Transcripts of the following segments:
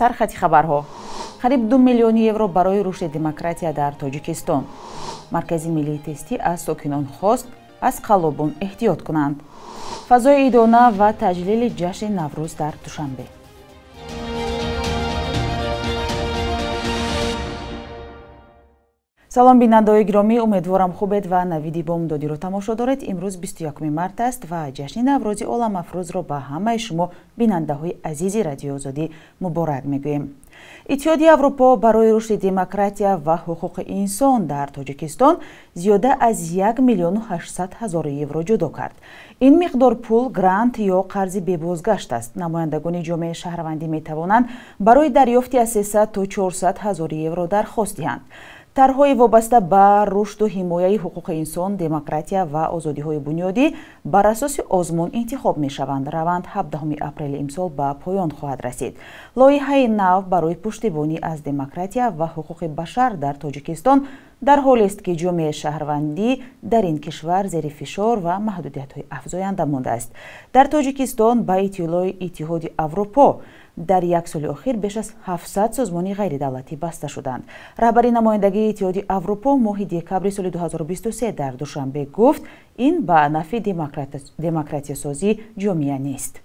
Сархати хабарҳо. Қариб 2 миллион евро барои рушди демократия дар Тоҷикистон. Маркази миллии тестӣ аз сокинон хост аз қаллобон эҳтиёт кунанд. Фазои идона ва таҷлили ҷашни Наврӯз дар Душанбе. Салом бинандаҳои гиромӣ, умедворам хубед ва навиди бомдодиро тамошо доред. Имрӯз 21 март аст ва ҷашни Наврӯзи оламафрӯзро ба ҳамаи шумо бинандаҳои азизи Радиои Озодӣ муборак мегӯем. Иттиҳоди Аврупо барои рушди демократия ва ҳуқуқи инсон дар Тоҷикистон зиёда аз 1 800 000 евро ҷудо кард. Ин миқдор пул грант ё қарзи бебозгашт аст. Намояндагони ҷомеаи шаҳрвандӣ метавонанд барои дарёфти аз 300 то 400 ҳазор евро дархост диҳанд. Тарҳҳои вобаста ба рушду ҳимояи ҳуқуқи инсон, демократия ва озодиҳои бунёдӣ бар асоси озмун интихоб мешаванд. Раванд 17 апрели имсол ба поён хоҳад расид. Лоиҳаи нав барои пуштибонӣ аз демократия ва ҳуқуқи башар дар Тоҷикистон дар ҳолест, ки ҷомеаи шаҳрвандӣ дар ин кишвар зери фишор ва маҳдудиятҳои афзоянда мондааст. Дар Тоҷикистон ба иттилои Иттиҳоди Аврупо дар як соли охир беш аз 700 созмони ғайридавлатӣ баста шуданд. Раҳбари намояндагии Иттиҳоди Аврупо моҳи декабри соли 2023 дар Душанбе гуфт, ин ба нафъи демократиясозии ҷомеа нест.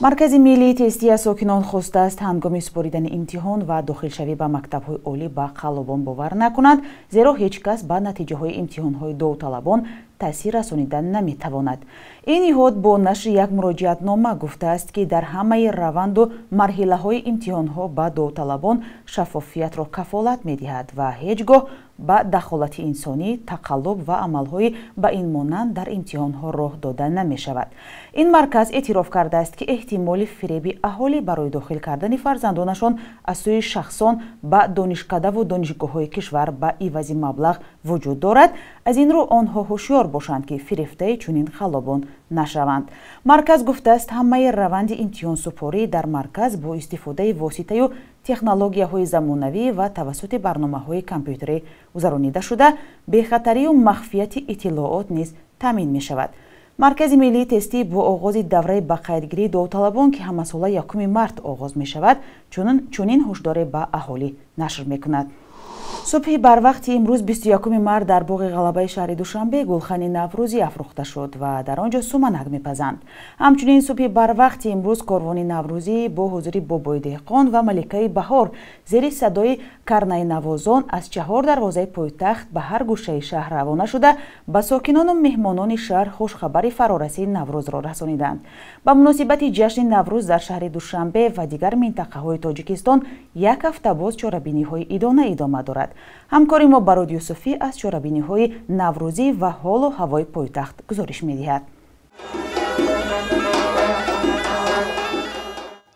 Маркази миллии тестӣ аз сокинон хостааст ҳангоми супоридани имтиҳон ва дохилшавӣ ба мактабҳои олӣ ба қаллобон бовар накунанд, зеро ҳеҷ кас ба натиҷаҳои имтиҳонҳои довталабон таъсир расонида наметавонад. Ин ниҳод бо нашри як муроҷиатнома гуфтааст, ки дар ҳамаи раванду марҳилаҳои имтиҳонҳо ба довталабон шаффофиятро кафолат медиҳад ва ҳеҷ гоҳ ба дахолати инсонӣ, тақаллуб ва амалҳои ба ин монанд дар имтиҳонҳо роҳ дода намешавад. Ин марказ эътироф кардааст, ки эҳтимоли фиреби аҳолӣ барои дохил кардани фарзандонашон аз сӯи шахсон ба донишкадаву донишгоҳҳои кишвар ба ивази маблағ вуҷуд дорад. Аз ин рӯ онҳо ҳушёр бошанд, ки фирефтаи чунин қаллобон нашаванд. Марказ гуфтааст, ҳамаи раванди имтиҳонсупорӣ дар марказ бо истифодаи воситаю технологияҳои замонавӣ ва тавассути барномаҳои компютерӣ гузаронида шуда, бехатарию махфияти иттилоот низ таъмин мешавад. Маркази миллии тестӣ бо оғози давраи ба қайдгирии довталабон, ки ҳамасола 1 март оғоз мешавад, чунин ҳушдоре ба аҳолӣ нашр мекунад. Субҳи барвақти имрӯз 21 март дар боғи ғалабаи шаҳри Душанбе гулхани наврӯзӣ афрӯхта шуд ва дар он ҷо суманак мепазанд. Ҳамчунин субҳи барвақти имрӯз корвони наврӯзӣ бо ҳузури бобои деҳқон ва маликаи баҳор зери садои карнайнавозон аз 4 дарвозаи пойтахт ба ҳар гӯшаи шаҳр равона шуда, ба сокинону меҳмонони шаҳр хушхабари фарорасии Наврӯзро расониданд. Ба муносибати ҷашни Наврӯз дар шаҳри Душанбе ва дигар минтақаҳои Тоҷикистон як ҳафта боз чорабиниҳои идона идома дорад. Ҳамкори мо Барод Юсуфӣ аз чорабиниҳои наврӯзӣ ва ҳолу ҳавои пойтахт гузориш медиҳад.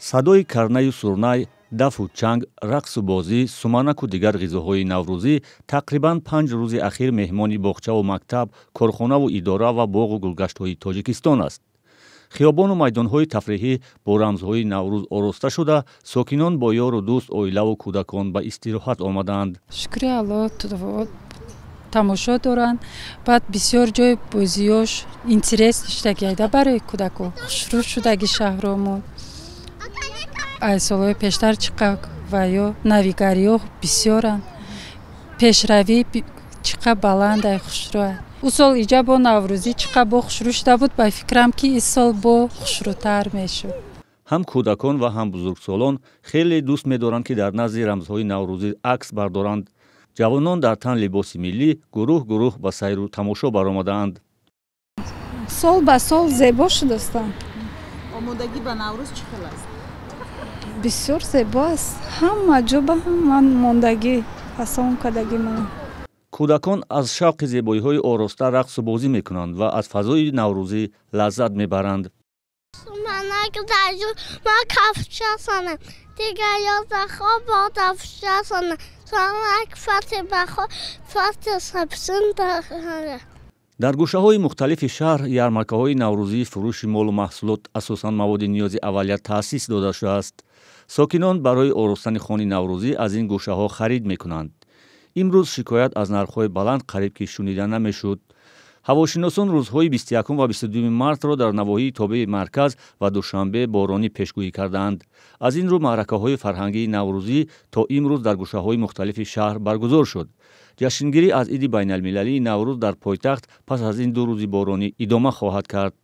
Садои карнаю сурнай, дафу чанг, рақсу бозӣ, суманаку дигар ғизоҳои наврӯзӣ тақрибан 5 рӯзи ахир меҳмони боғчаву мактаб, корхонаву идора ва боғу гулгаштҳои Тоҷикистон аст. Хиёбону майдонҳои тафриҳӣ бо рамзҳои Наврӯз ороста шуда, сокинон бо ёру дӯст, оилаву кӯдакон ба истироҳат омадаанд. Шукри Аллоҳ, тамошо доранд. Баъд бисёр ҷои бозиёш интерес шудагида барои кӯдако. Хушрӯ шудаги шаҳромон. Аз солҳои пештар чӣ қадр ва ё навигариҳо бисёранд. Пешравӣ чӣ қадр баландай хушрӯ. У сол иҷа бо наврӯзӣ чӣ қадр бо хушрӯ шуда буд, ба фикрам ки ин сол бо хушрӯтар мешуд. Ҳам кӯдакон ва ҳам бузургсолон хеле дӯст медоранд, ки дар назди рамзҳои наврӯзӣ акс бардоранд. Ҷавонон дар тан либоси миллӣ гурӯҳ гурӯҳ ба сайру тамошо баромадаанд. Сол ба сол зебо шудастанд. Омодагӣ ба Наврӯз чӣ хел аст? Бисёр зебо аст. Ҳама ҷо ба ҳама мондагӣ, фасон кардагӣ ман. Кӯдакон аз шавқи зебоиҳои ороста рақсу бозӣ мекунанд ва аз фазои наврӯзӣ лаззат мебаранд. Суманак дар ма кафчасонам, дигар ёздаҳо бо дафчасонам, суманак фати баҳор, фати сабзин дорад. Дар гӯшаҳои мухталифи шаҳр ярмаркаҳои наврӯзии фурӯши молу маҳсулот, асосан маводи ниёзи аввалия таъсис дода шудааст. Сокинон барои оростани хони наврӯзӣ аз ин гӯшаҳо харид мекунанд. Имрӯз шикоят аз нархҳои баланд қариб ки шунида намешуд. Ҳавошиносон рӯзҳои 21 ва 22 мартро дар навоҳии тобеи марказ ва Душанбе боронӣ пешгӯӣ кардаанд. Аз ин рӯ маъракаҳои фарҳангии наврӯзӣ то имрӯз дар гӯшаҳои мухталифи шаҳр баргузор шуд. Ҷашнгирӣ аз иди байналмилалии Наврӯз дар пойтахт пас аз ин ду рӯзи боронӣ идома хоҳад кард.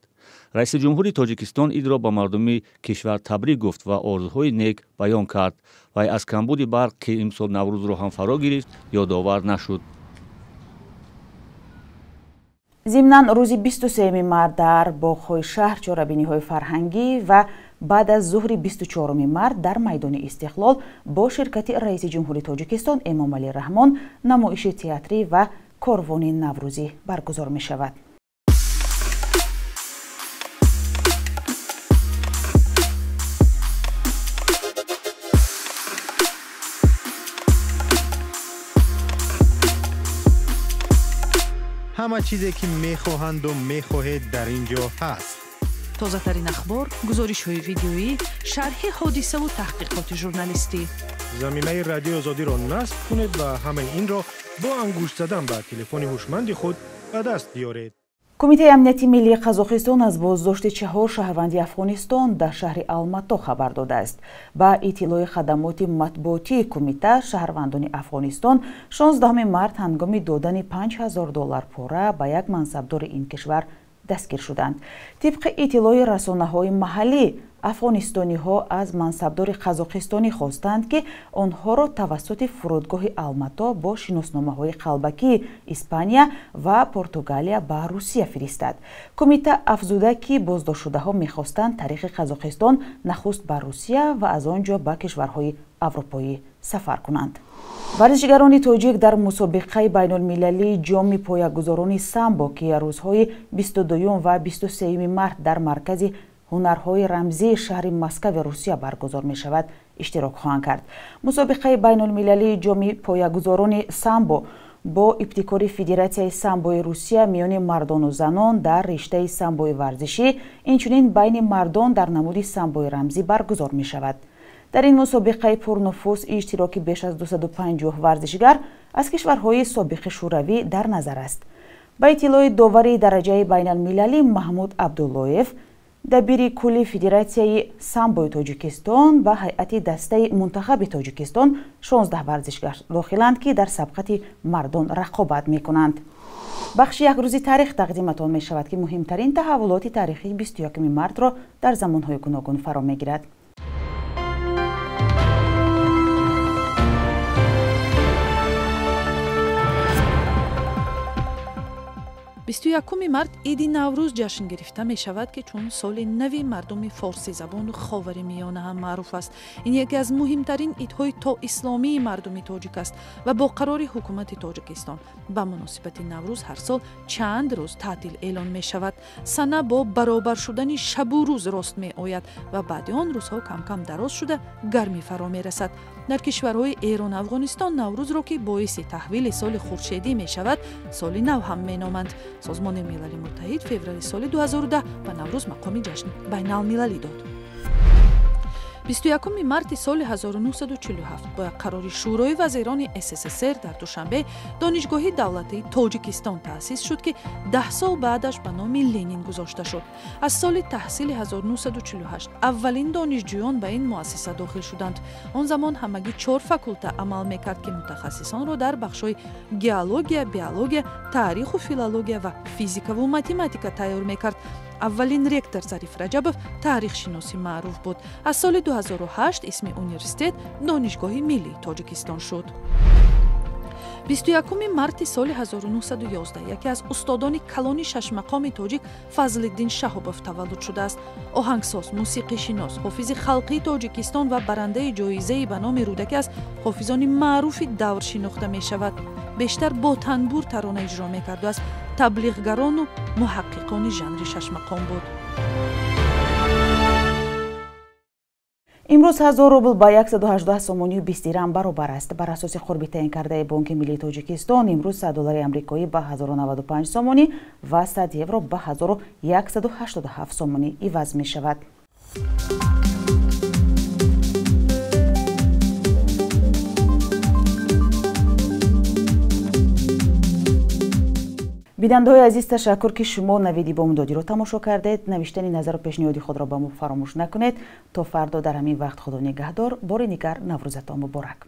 Раиси ҷумҳури Тоҷикистон идро ба мардуми кишвар табрик гуфт ва орзуҳои нек баён кард. Вай аз камбуди барқ, ки имсол Наврӯзро ҳам фаро гирифт, ёдовар нашуд. Зимнан, рӯзи 23 март дар боғҳои шаҳр чорабиниҳои фарҳангӣ ва баъд аз зуҳри 24 март дар майдони Истиқлол бо ширкати раиси ҷумҳури Тоҷикистон Эмомалӣ Раҳмон намоиши театрӣ ва корвони наврӯзӣ баргузор мешавад. Ҳама чизе ки мехоҳанду мехоҳед дар ин ҷо ҳаст. Тозатарин ахбор, гузоришҳои видеоӣ, шарҳи ҳодисаву таҳқиқоти журналистӣ. Замимаи Радиои Озодиро насб кунед ва ҳамаи инро бо ангушт задан ба телефони ҳушманди худ ба даст биёред. Кумитаи амнияти миллии Қазоқистон аз боздошти 4 шаҳрванди Афғонистон дар шаҳри Алмато хабар додааст. Ба иттилои хадамоти матбуотии кумита, шаҳрвандони Афғонистон 16 март ҳангоми додани $5000 пора ба як мансабдори ин кишвар дастгир шуданд. Тибқи иттилои расонаҳои маҳаллӣ, афғонистониҳо аз мансабдори қазоқистонӣ хостанд, ки онҳоро тавассути фурудгоҳи Алмато бо шиносномаҳои қалбакии Испания ва Португалия ба Русия фиристад. Кумита афзуда, ки боздоштшудаҳо мехостанд тариқи Қазоқистон нахуст ба Русия ва аз он ҷо ба кишварҳои аврупоӣ сафар кунанд. Варзишгарони тоҷик дар мусобиқаи байнулмилалии ҷоми поягузорони самбо, ки рӯзҳои 22 ва 23 март дар маркази ҳунарҳои рамзии шаҳри Москави Русия баргузор мешавад, иштирок хоҳанд кард. Мусобиқаи байнулмилалии ҷоми поягузорони самбо бо ибтикори Федератсияи самбои Русия миёни мардону занон дар риштаи самбои варзишӣ, инчунин байни мардон дар намуди самбои рамзӣ баргузор мешавад. Дар ин мусобиқаи пурнуфуз иштироки беш аз 250 варзишгар аз кишварҳои собиқи Шӯравӣ дар назар аст. Ба иттилои довари дараҷаи байналмилалӣ Маҳмуд Абдуллоев, дабири кулли Федератсияи самбои Тоҷикистон, ба ҳайати дастаи мунтахаби Тоҷикистон 16 варзишгар дохиланд, ки дар сабқати мардон рақобат мекунанд. Бахши якрӯзи таърих тақдиматон мешавад, ки муҳимтарин таҳаввулоти таърихии 21 мартро дар замонҳои гуногун фаро мегирад. Бисту якуми март иди Наврӯз ҷашн гирифта мешавад, ки чун соли нави мардуми форсизабону Ховари Миёна ҳам маъруф аст. Ин яке аз муҳимтарин идҳои тоисломии мардуми тоҷик аст ва бо қарори ҳукумати Тоҷикистон ба муносибати Наврӯз ҳар сол чанд рӯз таътил эълон мешавад. Сана бо баробар шудани шабу рӯз рост меояд ва баъди он рӯзҳо кам-кам дароз шуда гармӣ фаро мерасад. Дар кишварҳои Эрону Афғонистон Наврӯзро, ки боиси таҳвили соли хуршедӣ мешавад, соли нав ҳам меноманд. Созмони Милали Муттаҳид феврали соли 2010 ба Наврӯз мақоми ҷашни байналмилалӣ дод. 21 марти соли 1947 бо як қарори Шӯрои вазирони СССР дар Душанбе Донишгоҳи давлатии Тоҷикистон таъсис шуд, ки 10 сол баъдаш ба номи Ленин гузошта шуд. Аз соли таҳсили 1948 аввалин донишҷӯён ба ин муассиса дохил шуданд. Он замон ҳамагӣ 4 факулта амал мекард, ки мутахассисонро дар бахшҳои геология, биология, таъриху филология ва физикаву математика тайёр мекард. Аввалин ректор Зариф Раҷабов таърихшиноси маъруф буд. Аз соли 2008 исми университет Донишгоҳи миллии Тоҷикистон шуд. 21 марти соли 1911 яке аз устодони калони шашмақоми тоҷик Фазлиддин Шаҳобов таваллуд шудааст. Оҳангсоз, мусиқишинос, ҳофизи халқии Тоҷикистон ва барандаи ҷоизаи ба номи Рӯдакӣ аз ҳофизони маъруфи давр шинохта мешавад. Бештар бо танбур тарона иҷро мекарду аз таблиғгарону муҳаққиқони жанри шашмақом буд. Имрӯз 1000 рубл ба 118 сомонию 20 дирам баробар аст. Бар асоси қурби таъин кардаи Бонки миллии Тоҷикистон, имрӯз 100 доллари амрикоӣ ба 1095 сомонӣ ва 100 евро ба 1187 сомонӣ иваз мешавад. Бинандаҳои азиз, ташаккур, ки шумо Навиди бомдодиро тамошо кардед. Навиштани назару пешниҳоди худро ба мо фаромӯш накунед. То фардо дар ҳамин вақт, Худо нигаҳдор. Бори дигар Наврӯзатон муборак.